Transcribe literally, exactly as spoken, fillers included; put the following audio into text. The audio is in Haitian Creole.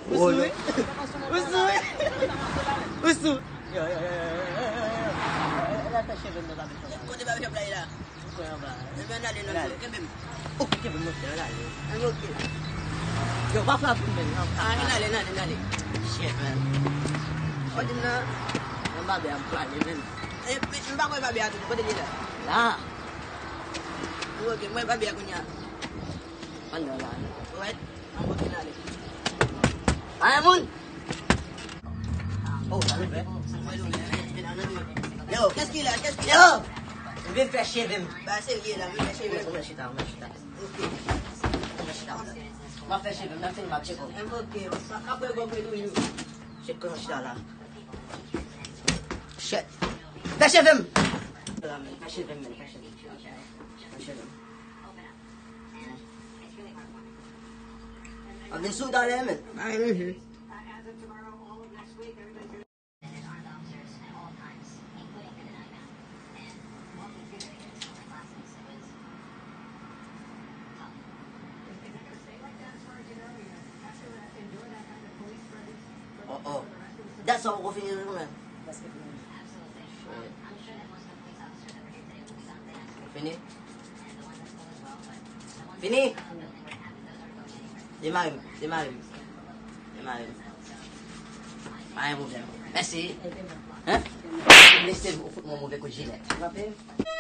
Ou sou, wi. Ou sou, wi. Ou sou. Yo, yo, yo, yo, yo, yo, yo, yo, yo, yo, fè cheve m nan, pa bezwen. Kote babechòp la ye la? Ou kwè anba. Ebyen, n ale nan, kenbe m. Ok, kenbe m, monchè, n ale. Ebyen, ok. Yo, pa frape m, men. Ah, n ale, n ale, n ale. Shit, man. Ou di m nan? Nan babè a m prale, men. E, men, m pa kwè babè a tou, kote l ye la? La. Ebyen, ok, m wè babè a kounye a. Ann nan la. Ou wè? An bon, n ale. Pa gen moun. Oh, sa nou fè? Yo, qu'est-ce qu'il a? Qu'est-ce qu'il a? Yo! M vin fè cheve m. Ba serye la, m vin fè cheve m. Mwen chita, mwen chita. Ok. Mwen chita. M ap fè cheve m, m ap fini m ap tcheke w. M ok. Apre bon, mwen nou. Tcheke w chita la. Shit. Fè cheve m. Fè cheve m, fè cheve m. Fè cheve m. Ap vin sou w talè, men. Ay, mhm. Oh, oh. Dat sa poko fini tou, men. Fini? Fini? Demare m, demare m. Demare m. Pa gen pwoblèm. Mèsi. Hein? Lese m fout mwen move kout jilèt.